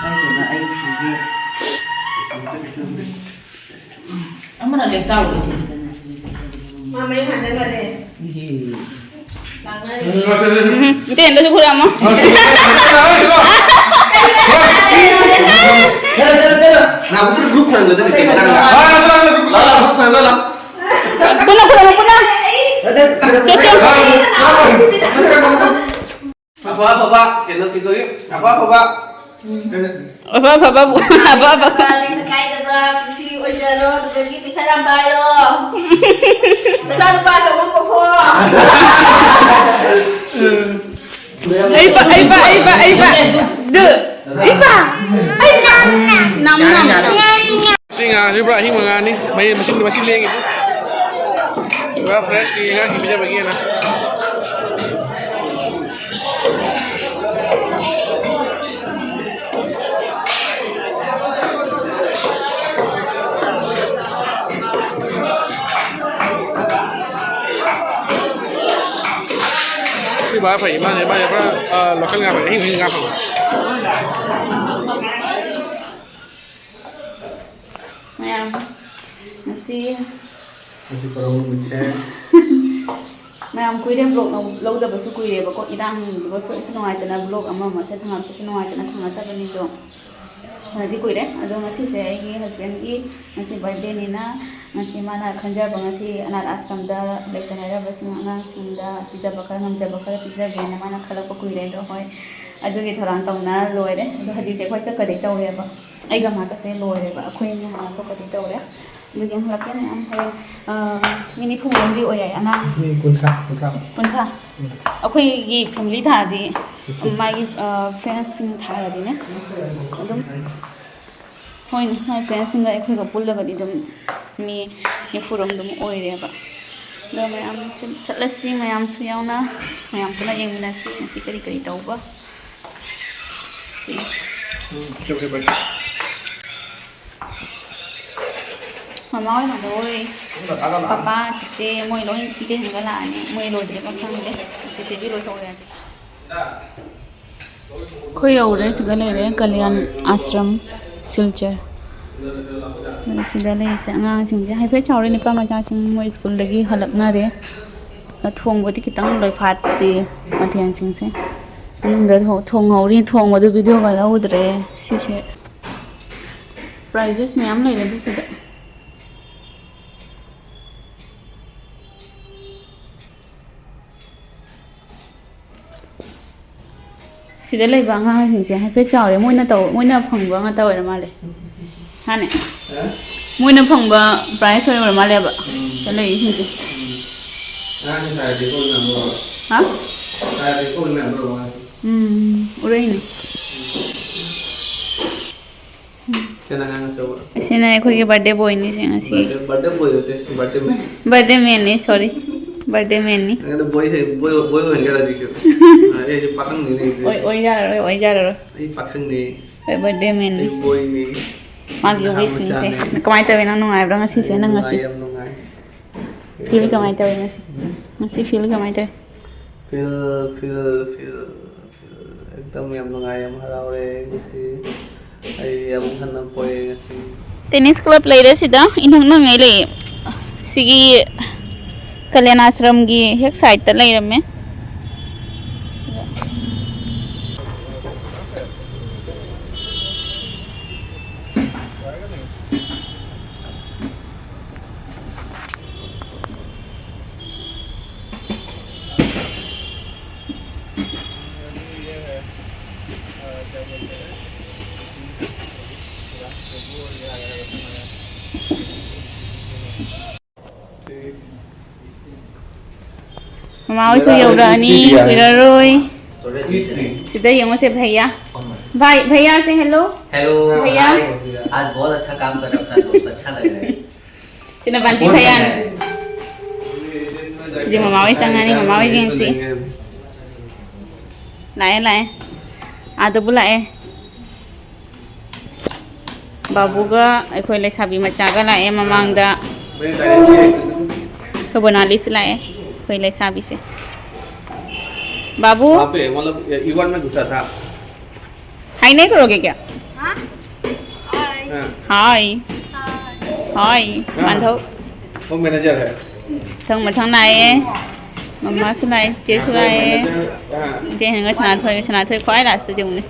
ꯃꯥꯏ ꯄꯦꯝꯃ, ꯑꯩ ꯐꯤꯁꯦ꯫ ꯑꯃꯅ ꯂꯦꯞ ꯇꯥꯎꯔꯦ ꯁꯤꯗꯤ꯫ ꯃꯥ ꯃꯌꯨꯝ ꯍꯟꯖꯟꯈ꯭ꯔꯦ꯫ ꯏꯍꯦ꯫ ꯎꯝ, ꯏꯇꯩ ꯑꯝꯇꯁꯨ ꯈꯨꯔꯨꯝꯃꯣ꯫ ꯄꯨꯟꯅ ꯈꯨꯔꯨꯝꯃꯣ, ꯄꯨꯟꯅ꯫ ꯆꯣ, ꯆꯣ꯫ ꯑꯐ ꯑꯐꯕ ꯀꯩꯅꯣ ꯀꯩꯅꯣ ꯑꯐ ꯑꯐꯕ ꯑꯐ ꯑꯐꯕ ꯑꯐ ꯑꯐꯕ꯫ ꯂꯩꯅ ꯀꯥꯏꯗꯕ ꯄꯨꯟꯁꯤ ꯑꯣꯏꯖꯔꯣ, ꯑꯗꯨꯗꯒꯤ ꯄꯩꯁꯥ ꯌꯥꯝ ꯄꯥꯏꯔꯣ꯫ ꯅꯆꯥꯅꯨꯄꯥ ꯑꯆꯧꯕ ꯑꯃ ꯄꯣꯛꯊꯣꯛꯑꯣ꯫ ꯑꯩꯕ, ꯑꯩꯕ, ꯑꯩꯕ, ꯑꯩꯕ꯫ ꯗꯨ꯫ ꯑꯩꯕ꯫ ꯑꯩꯕ꯫ ꯅꯝ, ꯅꯝ, ꯅꯝ꯫ ꯁꯤ ꯉꯥꯁꯤ ꯄꯨꯔꯥ ꯑꯍꯤꯡꯕ ꯉꯥꯅꯤ꯫ ꯃꯩ ꯃꯁꯤꯡꯗꯤ ꯃꯁꯤꯡ ꯂꯦꯡꯉꯤ꯫ ꯄꯨꯔꯥ ꯐ꯭ꯔꯦꯁꯀꯤ ꯑꯉꯥꯡꯁꯤꯡ ꯄꯤꯖꯕꯒꯤꯅ꯫ ꯁꯤ ꯚꯥꯏ ꯐꯩ, ꯃꯥꯅꯦ, ꯃꯥꯅꯦ, ꯄꯨꯔꯥ, ꯑ, ꯂꯣꯀꯦꯜ ꯉꯥ ꯐꯪꯉꯦ, ꯑꯍꯤꯡ ꯑꯍꯤꯡ ꯉꯥ ꯐꯪꯉꯦ꯫ ꯃꯌꯥꯝ, ꯉꯁꯤ ꯉꯁꯤ ꯀꯔꯝꯕ ꯅꯨꯃꯤꯠꯁꯦ? ꯃꯌꯥꯝ ꯀꯨꯏꯔꯦ vlog ꯂꯧ-, ꯂꯧꯗꯕꯁꯨ ꯀꯨꯏꯔꯦꯕꯀꯣ, ꯏꯔꯥꯡꯗꯨꯒꯁꯨ ꯑꯩꯁꯨ ꯅꯨꯡꯉꯥꯏꯇꯅ vlog ꯑꯃ ꯑꯃꯁꯦ ꯊꯥꯡꯒꯠꯄꯁꯨ ꯅꯨꯡꯉꯥꯏꯇꯅ ꯊꯥꯡꯒꯠꯇꯕꯅꯤꯗꯣ꯫ ꯐꯅꯗꯤ ꯀꯨꯏꯔꯦ꯫ ꯑꯗꯣ ꯉꯁꯤꯁꯦ ꯑꯩꯒꯤ husbandꯒꯤ ꯉꯁꯤ birthdayꯅꯤꯅ, ꯉꯁꯤ ꯃꯥꯅ ꯈꯟꯖꯕ, ꯉꯁꯤ ꯑꯅꯥꯊ ꯑꯥꯁ꯭ꯔꯝꯗ ꯂꯩꯇ ꯂꯥꯏꯔꯕꯁꯤꯡ, ꯑꯉꯥꯡꯁꯤꯡꯗ ꯄꯤꯖꯕ ꯈꯔ, ꯉꯝꯖꯕ ꯈꯔ ꯄꯤꯖꯒꯦꯅ ꯃꯥꯅ ꯈꯜꯂꯛꯄ ꯀꯨꯏꯔꯦ꯫ ꯑꯗꯣ ꯍꯣꯏ, ꯑꯗꯨꯒꯤ ꯊꯧꯔꯥꯡ ꯇꯧꯅ ꯂꯣꯏꯔꯦ꯫ ꯑꯗꯣ ꯍꯧꯖꯤꯛꯁꯦ ꯑꯩꯈꯣꯏ ꯆꯠꯀꯗꯣꯏ ꯇꯧꯔꯦꯕ꯫ ꯑꯩꯒ ꯃꯥꯒꯁꯦ ꯂꯣꯏꯔꯦꯕ꯫ ꯑꯩꯈꯣꯏ ꯑꯅꯤ ꯍꯥꯟꯅ ꯊꯣꯛꯀꯗꯣꯏ ꯇꯧꯔꯦ꯫ ꯑꯗꯨꯒꯤ ꯍꯜꯂꯛꯀꯦ ꯃꯌꯥꯝ ꯍꯣꯔꯦꯟ, ꯑ, ꯃꯤ ꯅꯤꯐꯨ ꯃꯨꯛꯇꯤ ꯑꯣꯏ ꯌꯥꯏ, ꯑꯉꯥꯡ ꯃꯤ ꯀꯨꯟꯊ꯭ꯔꯥ, ꯀꯨꯟꯊ꯭ꯔꯥ꯫ ꯀꯨꯟꯊ꯭ꯔꯥ? ꯎꯝ꯫ ꯑꯩꯈꯣꯏꯒꯤ family ꯊꯥꯔꯗꯤ, ꯅꯤꯐꯨ꯫ ꯃꯥꯒꯤ, ꯑ, friendsꯁꯤꯡ ꯊꯥꯔꯗꯤꯅꯦ, ꯑꯗꯨꯝ, ꯍꯣꯏꯅꯦ, ꯃꯥꯏ friendsꯁꯤꯡꯒ ꯑꯩꯈꯣꯏꯒ ꯄꯨꯜꯂꯒꯗꯤ ꯑꯗꯨꯝ ꯃꯤ ꯅꯤꯐꯨꯔꯣꯝ ꯑꯗꯨꯝ ꯑꯣꯏꯔꯦꯕ꯫ ꯑꯗꯣ ꯃꯌꯥꯝ ꯆꯠ-, ꯆꯠꯂꯁꯤ, ꯃꯌꯥꯝꯁꯨ ꯌꯥꯎꯅ, ꯃꯌꯥꯝ ꯄꯨꯟꯅ ꯌꯦꯡꯃꯤꯟꯅꯁꯤ ꯉꯁꯤ ꯀꯔꯤ ꯀꯔꯤ ꯇꯧꯕ꯫ ꯎꯝ, okay, okay, bye. ꯃꯃꯥ ꯍꯣꯏ ꯍꯜꯂꯛꯑꯣꯏ꯫ ꯄꯄꯥ, ꯆꯤꯆꯦ ꯃꯣꯏ ꯂꯣꯏ ꯏꯇꯩ ꯍꯟꯒꯠꯂꯛꯑꯅꯤ꯫ ꯃꯣꯏ ꯂꯣꯏꯗ꯭ꯔꯤꯕ ꯈꯪꯗꯦ꯫ ꯆꯤꯆꯦꯗꯤ ꯂꯣꯏꯍꯧꯔꯦ꯫ ꯑꯩꯈꯣꯏ ꯌꯧꯔꯦ, ꯁꯤꯗ ꯂꯩꯔꯦ ꯀꯂꯌꯥꯟ ꯑꯥꯁ꯭ꯔꯝ, ꯁꯤꯜꯆꯔ꯫ ꯑꯗꯨꯒ ꯁꯤꯗ ꯂꯩꯔꯤꯁꯦ ꯑꯉꯥꯡꯁꯤꯡꯁꯦ ꯍꯥꯏꯐꯦꯠ ꯆꯥꯎꯔꯦ, ꯅꯨꯄꯥ ꯃꯆꯥꯁꯤꯡ ꯃꯣꯏ ꯁ꯭ꯀꯨꯜꯗꯒꯤ ꯍꯜꯂꯛꯅꯔꯦ꯫ ꯑꯗ ꯊꯣꯡꯕꯗꯤ ꯈꯤꯇꯪ ꯂꯣꯏꯐꯥꯠꯇꯦ ꯃꯊꯦꯜꯁꯤꯡꯁꯦ꯫ ꯃꯅꯨꯡꯗ ꯊꯣ-, ꯊꯣꯡꯍꯧꯔꯤ, ꯊꯣꯡꯕꯗꯨ videoꯒ ꯂꯧꯗ꯭ꯔꯦ꯫ ꯁꯤꯁꯦ prizes ꯃꯌꯥꯝ ꯂꯩꯔꯦ ꯑꯗꯨꯁꯤꯗ꯫ ꯁꯤꯗ ꯂꯩꯕ ꯑꯉꯥꯡꯁꯤꯡꯁꯦ ꯍꯥꯏꯐꯦꯠ ꯆꯥꯎꯔꯦ꯫ ꯃꯣꯏꯅ ꯇꯧ-, ꯃꯣꯏꯅ ꯐꯪꯕ ꯉꯥꯛꯇ ꯑꯣꯏꯔ ꯃꯥꯜꯂꯦ꯫ ꯃꯥꯅꯦ? ꯍꯥ? ꯃꯣꯏꯅ ꯐꯪꯕ prize ꯑꯣꯏꯔ ꯃꯥꯜꯂꯦꯕ꯫ ꯎꯝ꯫ ꯁꯤꯗ ꯂꯩꯔꯤꯁꯤꯡꯁꯦ꯫ ꯎꯝ꯫ ꯑꯉꯥꯡꯁꯤꯡ ꯇꯥꯔꯗꯤ ꯀꯣꯟꯅ ꯑꯃꯨꯛ ꯍꯥ? ꯇꯥꯔꯗꯤ ꯀꯣꯟꯅ ꯑꯃꯨꯛ ꯎꯝ, ꯎꯔꯛꯏꯅꯦ꯫ ꯑꯁꯤꯅ ꯑꯩꯈꯣꯏꯒꯤ ꯕꯥꯔꯗꯦ ꯕꯣꯏꯅꯤꯁꯦ ꯉꯁꯤ꯫ ꯕꯥꯔꯗꯦ ꯕꯣꯏ ꯅꯠꯇꯦ, ꯕꯥꯔꯗꯦ ꯃꯦꯟ꯫ ꯕꯥꯔꯗꯦ ꯃꯦꯟꯅꯤ, ꯁꯣꯔꯤ, ꯕꯥꯔꯗꯦ ꯃꯦꯟꯅꯤ꯫ ꯅꯪꯅ ꯕꯣꯏ ꯍꯦꯛ, ꯕꯣꯏ, ꯕꯣꯏ ꯑꯣꯏꯍꯟꯒꯦꯔꯥ ꯍꯧꯖꯤꯛꯁꯨ? ꯑꯩ ꯄꯥꯈꯪꯅꯤꯅꯦ ꯑꯩꯗꯤ꯫ ꯑꯣꯏ-, ꯑꯣꯏꯖꯔꯔꯣꯏ, ꯑꯣꯏꯖꯔꯔꯣꯏ꯫ ꯑꯩ ꯄꯥꯈꯪꯅꯤ꯫ ꯑꯩ ꯕꯥꯔꯗꯦ ꯃꯦꯟꯅꯤ꯫ ꯑꯩ ꯕꯣꯏꯅꯤ꯫ ꯃꯥꯒꯤ ꯅꯍꯥ ꯋꯤꯁꯅꯤꯁꯦ꯫ ꯃꯆꯥꯅꯤ꯫ ꯀꯃꯥꯏꯅ ꯇꯧꯋꯤ? ꯅꯪ ꯅꯨꯡꯉꯥꯏꯕ꯭ꯔꯥ ꯉꯁꯤꯁꯦ? ꯑꯩ ꯅꯪ ꯉꯁꯤ ꯅꯨꯡꯉꯥꯏ, ꯌꯥꯝ ꯅꯨꯡꯉꯥꯏ꯫ ꯐꯤꯜ ꯀꯃꯥꯏꯅ ꯇꯧꯋꯤ ꯉꯁꯤ? ꯎꯝ? ꯉꯁꯤ ꯐꯤꯜ ꯀꯃꯥꯏꯅ ꯇꯧꯋꯤ? ꯐꯤꯜ, ꯐꯤꯜ, ꯐꯤꯜ, ꯐꯤꯜ ꯑꯦꯛꯗꯝ ꯌꯥꯝ ꯅꯨꯡꯉꯥꯏ, ꯌꯥꯝ ꯍꯔꯥꯎꯔꯦ ꯉꯁꯤ꯫ ꯑꯩ ꯑꯃꯨꯛ ꯍꯟꯅ ꯄꯣꯛꯑꯦ ꯉꯁꯤ꯫ ꯇꯦꯅꯤꯁ ꯀ꯭ꯂꯕ ꯂꯩꯔꯦ ꯁꯤꯗ, ꯏꯅꯛ ꯅꯛꯅ ꯂꯩꯌꯦ꯫ ꯁꯤꯒꯤ ꯀꯜꯌꯥꯟ ꯑꯥꯁ꯭ꯔꯝꯒꯤ ꯍꯦꯛ ꯁꯥꯏꯗꯇ ꯂꯩꯔꯝꯃꯦ꯫ ꯃꯃꯥ ꯍꯣꯏꯁꯨ ꯌꯧꯔꯛꯑꯅꯤ, ꯀꯨꯏꯔꯔꯣꯏ꯫ ꯁꯤꯗ ꯌꯦꯡꯉꯨꯁꯦ, ꯚꯩꯌꯥ꯫ ꯚꯥꯏ, ꯚꯩꯌꯥꯁꯦ hello꯫ Hello, ꯚꯩꯌꯥ꯫ Hi। आज बहुत अच्छा काम कर रहा है अपना दोस्त, अच्छा लग रहा है। ꯁꯤꯅ ꯕꯟꯇꯤ ꯁꯞꯄꯣꯔꯠ ꯇꯧꯔꯦ꯫ ꯐꯌꯥꯟ꯫ ꯍꯧꯖꯤꯛ ꯃꯃꯥ ꯍꯣꯏ ꯆꯪꯉꯅꯤ, ꯃꯃꯥ ꯍꯣꯏ ꯌꯦꯡꯁꯤ꯫ ꯂꯥꯛꯑꯦ, ꯂꯥꯛꯑꯦ꯫ ꯑꯥꯗꯕꯨ ꯂꯥꯛꯑꯦ꯫ ꯕꯥꯕꯨꯒ ꯑꯩꯈꯣꯏ ꯂꯩꯁꯥꯕꯤ ꯃꯆꯥꯒ ꯂꯥꯛꯑꯦ ꯃꯃꯥꯡꯗ꯫ ꯑꯩꯈꯣꯏ ꯕꯣꯅꯥꯂꯤꯁꯨ ꯂꯥꯛꯑꯦ, ꯑꯩꯈꯣꯏ ꯂꯩꯁꯥꯕꯤꯁꯦ꯫ ꯕꯥꯕꯨ꯫ वहाँ पे, मतलब, इवन में घुसा था। हाय नहीं करोगे क्या? हाँ? हाँ। हाय। हाय। हाय, हाँ। माधव। वो मैनेजर है। ꯃꯊꯪ ꯃꯊꯪ ꯂꯥꯛꯑꯦ꯫ ꯃꯃꯥꯁꯨ ꯂꯥꯛꯑꯦ, ꯆꯦꯁꯨ ꯂꯥꯛꯑꯦ꯫ ꯃꯦꯅꯦꯖꯔ, ꯍꯥ꯫ ꯏꯇꯩ ꯍꯦꯟꯒ ꯁꯅꯥꯊꯣꯏꯒ, ꯁꯅꯥꯊꯣꯏ ꯈ꯭ꯋꯥꯏ ꯂꯥꯁꯇ ꯌꯦꯡꯉꯨꯅꯦ꯫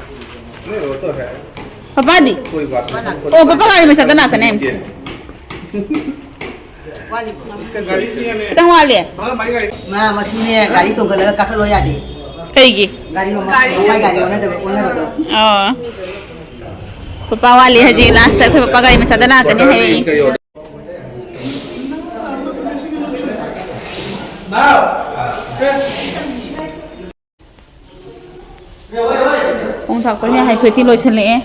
नहीं, वो तो है। ꯄꯄꯥꯗꯤ? कोई बात नहीं, ꯑꯣ, ꯄꯄꯥ ꯒꯥꯔꯤ ꯃꯆꯥꯗ ꯂꯥꯛꯀꯅꯦ꯫ ꯈꯤꯇꯪ ꯋꯥꯠꯂꯤ꯫ ꯃꯥ ꯃꯁꯤꯅꯦ ꯒꯥꯔꯤ ꯇꯣꯡꯈꯠꯂꯒ ꯀꯥꯈꯠꯂꯣ ꯌꯥꯗꯦ꯫ ꯀꯩꯒꯤ? ꯒꯥꯔꯤ ꯃꯃꯥꯏ ꯒꯥꯔꯤ ꯑꯣꯟꯅꯗꯕ, ꯑꯣꯟꯅꯕꯗꯣ꯫ ꯑꯣ꯫ ꯄꯄꯥ ꯋꯥꯠꯂꯤ ꯍꯧꯖꯤꯛ, ꯂꯥꯁꯇ ꯑꯩꯈꯣꯏ ꯄꯄꯥ ꯒꯥꯔꯤ ꯃꯆꯥꯗ ꯂꯥꯛꯀꯅꯤ ꯍꯥꯏꯌꯦ꯫ ꯈꯣꯡ ꯊꯥꯛꯄꯁꯦ ꯍꯥꯏꯐꯦꯠꯇꯤ ꯂꯣꯏꯁꯤꯜꯂꯛꯑꯦ꯫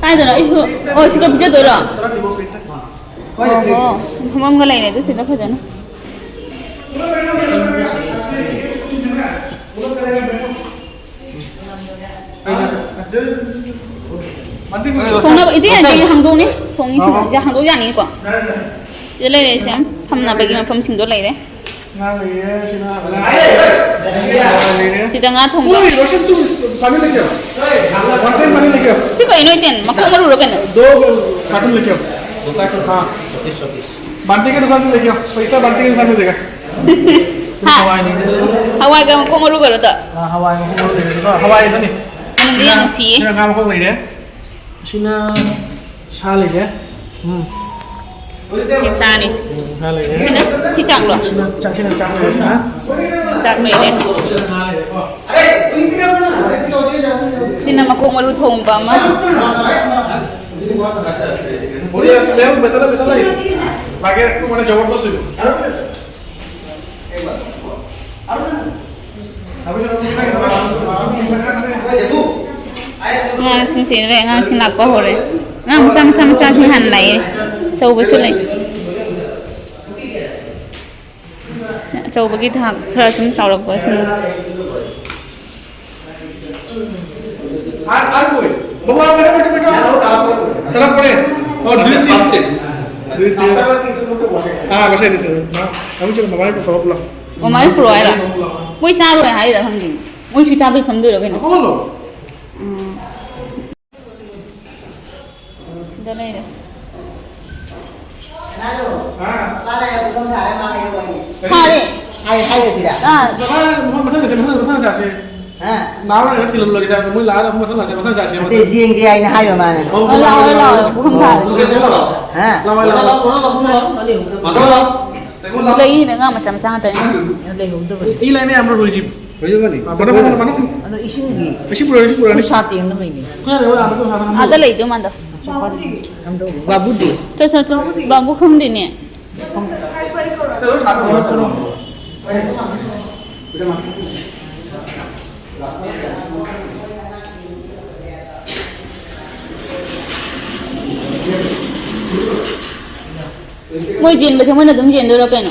ꯀꯥꯏꯗꯅꯣ? ꯑꯩꯁꯨ, ꯑꯣ, ꯁꯤꯒ ꯄꯤꯖꯗꯣꯏꯔꯣ? ꯑꯣꯍꯣ, ꯃꯐꯝ ꯑꯃꯒ ꯂꯩꯔꯦ ꯑꯗꯨ ꯁꯤꯗ ꯐꯖꯅ꯫ ꯊꯣꯡꯅꯕ, ꯏꯇꯩ, ꯑꯟꯇꯤ, ꯍꯥꯡꯗꯣꯛꯅꯤ? ꯊꯣꯡꯅꯤ ꯁꯤꯗ, ꯑꯥ꯫ ꯍꯥꯡꯗꯣꯛ ꯌꯥꯅꯤꯀꯣ? ꯌꯥꯔꯦ, ꯌꯥꯔꯦ꯫ ꯁꯤꯗ ꯂꯩꯔꯦ, ꯁꯦ꯫ ꯊꯝꯅꯕꯒꯤ ꯃꯐꯝꯁꯤꯡꯗꯣ ꯂꯩꯔꯦ꯫ ꯉꯥ ꯂꯩꯔꯦ, ꯁꯤꯅ ꯉꯥ ꯂꯩꯔꯦ꯫ ꯁꯤꯗ ꯉꯥ ꯊꯣꯡꯕ꯫ ꯎꯏ, ꯔꯣꯁꯟ, ꯇꯨ ꯄꯥꯅꯤ ꯂꯩꯀꯦ? ꯋꯥꯟ ꯇꯥꯏꯝ ꯄꯥꯅꯤ ꯂꯩꯀꯦ? ꯁꯤ ꯀꯩꯅꯣ, ꯏꯇꯦꯟ? ꯃꯈꯣꯡ ꯃꯔꯨꯔꯣ ꯀꯩꯅꯣ? ꯗꯣ ꯀꯥꯔꯇꯨꯟ ꯂꯩꯀꯦ? ꯗꯣ ꯀꯥꯔꯇꯨꯟ, ꯍꯥ꯫ ꯕꯥꯟꯇꯦ ꯀꯦ ꯗꯨꯀꯥꯟ ꯁꯦ ꯂꯩꯀꯦ? ꯄꯩꯁꯥ ꯕꯥꯟꯇꯦ ꯀꯦ ꯗꯨꯀꯥꯟ ꯁꯦ ꯂꯩꯀꯦ? ꯍꯥ? ꯍꯋꯥꯏꯅꯤꯅꯦ꯫ ꯍꯋꯥꯏꯒ ꯃꯈꯣꯡ ꯃꯔꯨꯒꯔꯣ ꯑꯗꯣ? ꯑꯥ, ꯍꯋꯥꯏ ꯃꯈꯣꯡ ꯃꯔꯨ ꯂꯩꯔꯦ꯫ ꯑꯗꯨꯒ ꯍꯋꯥꯏ ꯑꯗꯨꯅꯤ꯫ ꯃꯅꯝꯗꯤ ꯌꯥꯝ ꯅꯨꯡꯁꯤꯌꯦ꯫ ꯁꯤꯅ ꯉꯥ ꯃꯈꯣꯡ ꯂꯩꯔꯦ꯫ ꯁꯤꯅ ꯁꯥ ꯂꯩꯔꯦ꯫ ꯎꯝ꯫ ꯁꯤ ꯁꯥꯅꯤ꯫ ꯎꯝ, ꯁꯥ ꯂꯩꯔꯦ꯫ ꯁꯤꯅ, ꯁꯤ ꯆꯥꯛꯂꯣ? ꯁꯤꯅ ꯆꯥꯛ, ꯁꯤꯅ ꯆꯥꯛ ꯂꯩꯔꯦ, ꯁꯥ꯫ ꯆꯥꯛ ꯂꯩꯔꯦ꯫ ꯁꯤꯅ ꯉꯥ ꯂꯩꯔꯦꯀꯣ꯫ ꯁꯤꯅ ꯃꯀꯣꯛ ꯃꯔꯨ ꯊꯣꯡꯕ ꯑꯃ꯫ বঢ়িয়া আছে, বেয়া, বেটালা, বেটালা আহিছে। বাগে একটু মানে জবৰদস্ত হৈ গ'ল। ꯑꯉꯥꯡꯁꯤꯡꯁꯤ ꯂꯩ, ꯑꯉꯥꯡꯁꯤꯡ ꯂꯥꯛꯄ ꯍꯧꯔꯦ꯫ ꯑꯉꯥꯡ ꯃꯆꯥ, ꯃꯆꯥ, ꯃꯆꯥꯁꯤꯡ ꯍꯥꯟꯅ ꯂꯥꯛꯑꯦ꯫ ꯑꯆꯧꯕꯁꯨ ꯂꯩ꯫ ꯑꯆꯧꯕꯒꯤ ꯊꯥꯛ ꯈꯔ ꯁꯨꯝ ꯆꯥꯎꯔꯛꯄꯁꯤꯡ꯫ আর, আর কই? বাবু, আর বেটা, বেটা, বেটা। তারা পড়ে। ও, দুই সিট। দুই সিট। হ্যাঁ, বসাই দিছে। মা, আমি চলো, বাবাই তো সব বললাম। ꯃꯃꯥꯏ ꯄꯨꯔꯛꯑꯣ ꯍꯥꯏꯔꯣ? ꯃꯣꯏ ꯆꯥꯔꯣꯏ ꯍꯥꯏꯔ ꯈꯪꯗꯦ꯫ ꯃꯣꯏꯁꯨ ꯆꯥꯕꯩ ꯐꯝꯗꯣꯏꯔꯣ ꯀꯩꯅꯣ? ꯎꯝ꯫ ꯁꯤꯗ ꯂꯩꯔꯦ꯫ ꯍꯥ? ꯐꯥꯔꯦ꯫ ꯍꯥꯏ, ꯍꯥꯏꯔꯁꯤꯔ? ꯑꯥ꯫ ꯃꯊꯪ, ꯃꯊꯪ, ꯃꯊꯪ, ꯃꯊꯪ ꯆꯥꯁꯦ꯫ ꯍꯥ? ꯅꯍꯥꯟ ꯑꯣꯏꯅ ꯊꯤꯜꯂꯝꯂꯒꯦ ꯆꯥꯕ꯫ ꯃꯣꯏ ꯂꯥꯛꯑꯒ ꯑꯃꯨꯛ ꯃꯊꯪ ꯂꯥꯛꯁꯦ, ꯃꯊꯪ ꯆꯥꯁꯦ, ꯅꯠꯇꯦ, ꯃꯊꯪ꯫ ꯌꯦꯡꯒꯦ ꯍꯥꯏꯅ ꯍꯥꯏꯕ ꯃꯥꯅ꯫ ꯑꯣ, ꯂꯥꯛꯑꯣ, ꯂꯥꯛꯑꯣ, ꯂꯥꯛꯑꯣ, ꯄꯨꯈꯝ ꯊꯥꯔꯦ꯫ ꯂꯥꯛꯑꯣ, ꯂꯥꯛꯑꯣ, ꯂꯥꯛꯑꯣ꯫ ꯍꯥ? ꯂꯥꯛꯑꯣ, ꯂꯥꯛꯑꯣ, ꯂꯥꯛꯑꯣ, ꯂꯥꯛꯑꯣ꯫ ꯂꯩꯅꯦ, ꯉꯥ ꯃꯆꯥ ꯃꯆꯥ ꯉꯥꯛꯇꯅꯦ꯫ ꯂꯩꯍꯧꯗꯕꯅꯤ꯫ ꯏ ꯂꯩꯅꯦ, ꯌꯥꯝ ꯂꯣꯏꯁꯤ꯫ ꯂꯣꯏꯁꯤꯕꯅꯤ꯫ ꯑꯗꯣ ꯄꯨꯔꯛꯑꯣ, ꯄꯨꯔꯛꯑꯣ꯫ ꯑꯗꯣ ꯏꯁꯤꯡꯗꯤ? ꯏꯁꯤꯡ ꯄꯨꯔꯛꯑꯣ, ꯏꯁꯤꯡ ꯄꯨꯔꯛꯑꯣ꯫ ꯈꯨꯠ ꯁꯥ ꯇꯦꯡꯅꯕꯩꯅꯦ꯫ ꯈꯨꯠ ꯁꯥ ꯇꯦꯡꯅꯕ ꯑꯥꯗ ꯂꯩꯗꯣ ꯃꯥꯟꯗꯣ꯫ ꯕꯥꯕꯨꯗꯤ? ꯆꯣ, ꯆꯣ, ꯆꯣ꯫ ꯕꯥꯕꯨ ꯈꯪꯗꯦꯅꯦ꯫ ꯆꯠꯂꯣ, ꯊꯥꯗꯣꯛꯈ꯭ꯔꯣ, ꯆꯠꯂꯣ꯫ ꯃꯣꯏ ꯆꯦꯟꯕꯁꯦ ꯃꯣꯏꯅ ꯑꯗꯨꯝ ꯆꯦꯟꯗꯣꯏꯔꯣ ꯀꯩꯅꯣ?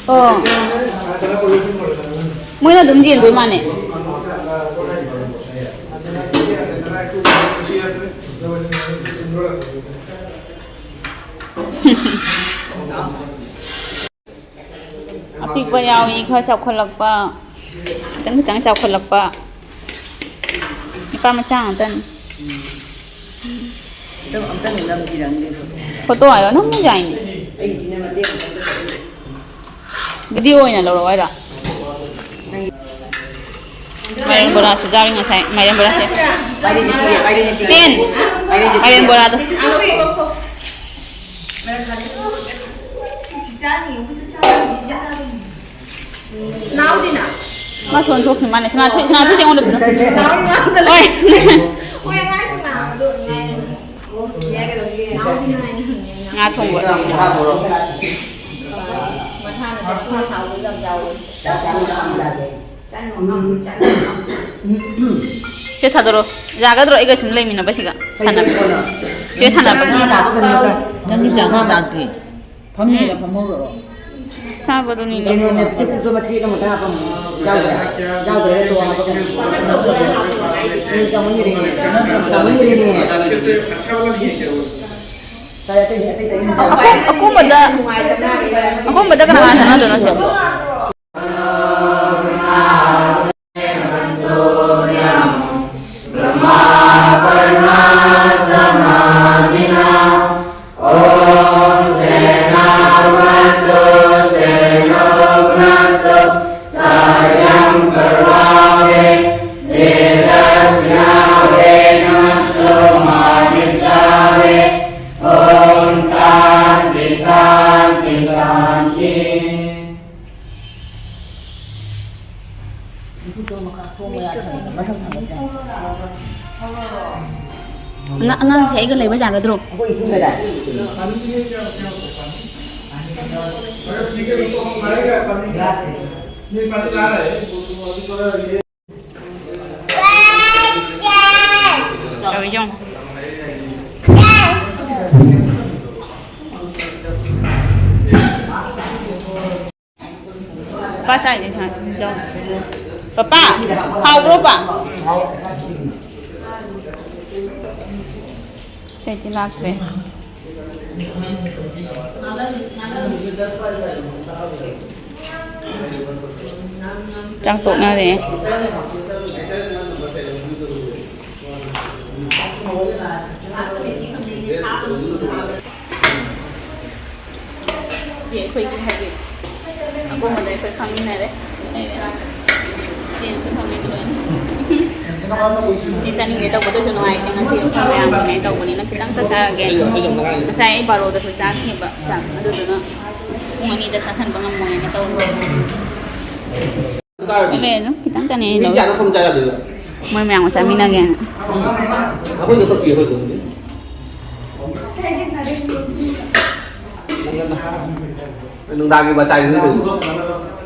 ꯑꯣ, ꯃꯣꯏꯅ ꯑꯗꯨꯝ ꯆꯦꯟꯗꯣꯏ ꯃꯥꯅꯦ꯫ ꯑꯄꯤꯛꯄ ꯌꯥꯎꯏ, ꯈꯔ ꯆꯥꯎꯈꯠꯂꯛꯄ, ꯈꯤꯇꯪ ꯈꯤꯇꯪ ꯆꯥꯎꯈꯠꯂꯛꯄ꯫ ꯅꯨꯄꯥ ꯃꯆꯥ ꯉꯥꯛꯇꯅꯤ꯫ ꯑꯝꯇꯪ, ꯑꯝꯇꯪ ꯅꯝꯕꯤꯔꯝꯒꯦ ꯐꯣꯇꯣ꯫ ꯐꯣꯇꯣ ꯍꯥꯏꯔꯣ? ꯅꯝꯃꯤ ꯌꯥꯏꯅꯦ꯫ ꯑꯩꯁꯤꯅ ꯃꯇꯦꯛ ꯑꯝꯇꯪ ꯀꯛꯑꯣ꯫ ꯚꯤꯗꯤꯑꯣ ꯑꯣꯏꯅ ꯂꯧꯔꯛꯑꯣ ꯍꯥꯏꯔꯣ? ꯅꯪ ꯃꯥꯏꯔꯦꯟ ꯕꯣꯔꯥꯁꯨ ꯌꯥꯎꯔꯤ ꯉꯁꯥꯏ꯫ ꯃꯥꯏꯔꯦꯟ ꯕꯣꯔꯥꯁꯦ꯫ ꯄꯥꯏꯔꯤꯗꯤ ꯄꯤꯔꯦ, ꯄꯥꯏꯔꯤꯗꯤ ꯄꯤꯔꯦ꯫ ꯄꯦꯟ꯫ ꯄꯥꯏꯔꯤꯗꯤ ꯄꯤꯔꯦ꯫ ꯃꯥꯏꯔꯦꯟ ꯕꯣꯔꯥꯗꯣ꯫ ꯅꯥꯎꯗꯤꯅ? ꯃꯥ ꯁꯣꯟ ꯊꯣꯛꯈꯤ ꯃꯥꯅꯦ꯫ ꯁꯅꯥꯊꯣꯏ, ꯁꯅꯥꯊꯣꯏꯁꯦ ꯑꯩꯉꯣꯟꯗ ꯄꯤꯔꯣ꯫ ꯅꯥꯎ ꯉꯥꯡꯗ ꯍꯣꯏ꯫ ꯂꯩ꯫ ꯍꯣꯏ, ꯑꯉꯥꯡꯁꯤꯡ ꯅꯥꯕꯗꯣ ꯉꯥꯏꯔꯦ꯫ ꯅꯥꯎꯗꯤꯅ ꯍꯥꯏꯅ ꯍꯪꯉꯦ꯫ ꯉꯥ ꯊꯣꯡꯕ꯫ ꯃꯁꯥꯅ ꯆꯠꯊꯣꯛꯑ ꯊꯥꯎꯗꯣ ꯌꯥꯝ ꯌꯥꯎꯋꯦ꯫ ꯁꯦ ꯊꯥꯗꯣꯔꯛꯑꯣ꯫ ꯌꯥꯒꯗ꯭ꯔꯣ ꯑꯩꯒ ꯁꯨꯝ ꯂꯩꯃꯤꯟꯅꯕꯁꯤꯒ? ꯁꯥꯟꯅꯕ꯫ ꯁꯦ ꯁꯥꯟꯅꯕ꯫ ꯅꯪꯒꯤ ꯆꯥꯛ ꯆꯥꯗ꯭ꯔꯤ꯫ ꯐꯝꯃꯤꯔ ꯐꯝꯍꯧꯔꯣ꯫ ꯆꯥꯕꯗꯨꯅꯤꯅꯦ꯫ ꯀꯩꯅꯣꯅꯦ, ꯄꯤꯁꯛꯇꯨꯗꯣ ꯃꯆꯦꯠ ꯑꯃꯇ ꯍꯥꯞꯄꯝꯃꯣ꯫ ꯌꯥꯎꯗ꯭ꯔꯦ꯫ ꯌꯥꯎꯗ꯭ꯔꯦ, ꯇꯣ ꯍꯥꯞꯄꯛꯀꯅꯤ꯫ ꯎꯝ, ꯆꯥꯃꯟꯈ꯭ꯔꯦꯅꯦ꯫ ꯆꯥꯃꯟꯈ꯭ꯔꯦꯅꯦ꯫ ꯀꯥꯏ ꯑꯇꯩ, ꯑꯇꯩ, ꯑꯇꯩ꯫ ꯑꯀꯣꯝꯕꯗ, ꯑꯀꯣꯝꯕꯗ ꯀꯅꯥ ꯀꯅꯥ ꯆꯠꯅꯗꯣꯏꯅꯣ ꯁꯤꯕꯣ? ꯑꯉꯥꯡ-, ꯑꯉꯥꯡꯁꯦ ꯑꯩꯒ ꯂꯩꯕ ꯌꯥꯒꯗ꯭ꯔꯣ? ꯇꯧꯏ ꯌꯦꯡꯉꯨ꯫ ꯄꯥ ꯆꯥꯏꯅꯦ ꯁꯥꯏ꯫ ꯄꯄꯥ, ꯍꯥꯎꯕ꯭ꯔꯣ ꯄꯥ? ꯀꯩꯗꯤ ꯂꯥꯛꯇ꯭ꯔꯦ꯫ ꯆꯥꯛ ꯇꯣꯛꯅꯔꯦ꯫ ꯑꯩꯈꯣꯏꯒꯤ ꯍꯥꯏꯗꯤ ꯑꯀꯣꯟꯕꯗ ꯑꯩꯈꯣꯏ ꯈꯪꯃꯤꯟꯅꯔꯦ꯫ ꯆꯦꯟꯁꯨ ꯐꯪꯉꯦ ꯂꯣꯏꯅ꯫ ꯁꯤ ꯆꯥꯅꯤꯡꯗꯦ ꯇꯧꯕꯗꯁꯨ ꯅꯨꯡꯉꯥꯏꯇꯦ꯫ ꯉꯁꯤ ꯑꯩꯈꯣꯏ ꯃꯌꯥꯝ ꯀꯩꯅꯣ ꯇꯧꯕꯅꯤꯅ ꯈꯤꯇꯪ ꯆꯥꯔꯒꯦ꯫ ꯉꯁꯥꯏ ꯑꯩ ꯕꯥꯔꯣꯗꯁꯨ ꯆꯥꯈꯤꯕ ꯆꯥꯛ, ꯑꯗꯨꯗꯨꯅ ꯄꯨꯡ ꯑꯅꯤꯗ ꯆꯥꯁꯟꯕ ꯉꯝꯃꯣꯏꯅ ꯇꯧꯕ꯫ ꯂꯩ ꯑꯗꯨꯝ ꯈꯤꯇꯪ ꯆꯥꯅꯤꯡꯉꯤ ꯃꯤ ꯀꯌꯥꯅꯣ ꯂꯧꯔꯤꯁꯦ꯫ ꯄꯨꯡ ꯆꯥ ꯌꯥꯗꯣꯏꯕ? ꯃꯣꯏ ꯃꯌꯥꯝꯒ ꯆꯥꯃꯤꯟꯅꯒꯦꯅ꯫ ꯑꯩꯈꯣꯏꯗ ꯈꯔ ꯄꯤꯌꯨ, ꯑꯩꯈꯣꯏꯗ꯫ ꯅꯨꯡꯗꯥꯡꯒꯤ ꯃꯆꯥꯏꯗꯨꯅ ꯀꯩꯅꯣ?